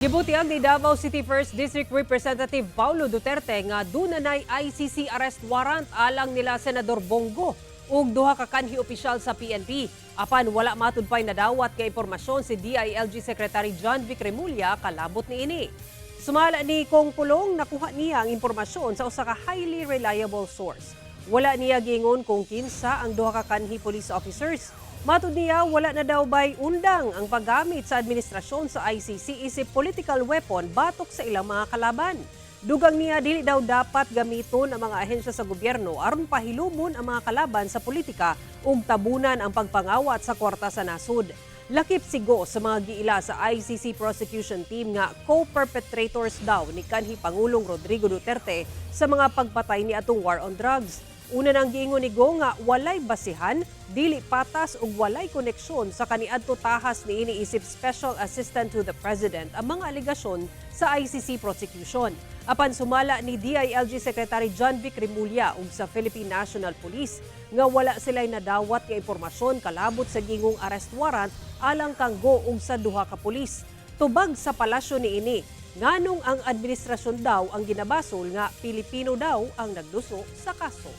Gibutiag ni Davao City First District Representative Paulo Duterte nga duna nay ICC arrest warrant alang nila Senador Bong Go ug duha ka kanhi opisyal sa PNP. Apan wala matud pay nadawat nga impormasyon si DILG Secretary Jonvic Remulla kalabot niini. Sumala ni Kong Pulong, nakuha niya ang impormasyon sa usa ka highly reliable source. Wala niya giingon kung kinsa ang duha ka kanhi police officers. Matud niya, wala na daw bay undang ang paggamit sa administrasyon sa ICC isip political weapon batok sa ilang mga kalaban. Dugang niya, dili daw dapat gamiton ang mga ahensya sa gobyerno aron pahilumon ang mga kalaban sa politika ug tabunan ang pagpangawat sa kwarta sa nasod. Lakip si Go sa mga giila sa ICC prosecution team nga co-perpetrators daw ni kanhi Pangulong Rodrigo Duterte sa mga pagpatay ni atong war on drugs. Una nang giingon ni Go nga walay basihan, dili patas ug walay koneksyon sa kaniadto tahas niini isip Special Assistant to the President ang mga alegasyon sa ICC prosecution. Apan sumala ni DILG Secretary Jonvic Remulla ug sa Philippine National Police nga wala sila'y nadawat nga impormasyon kalabot sa gingong arrest warrant alang kang Go ug sa duha ka pulis. Tubag sa palasyo niini, nganong ang administrasyon daw ang ginabasol nga Pilipino daw ang nagduso sa kaso.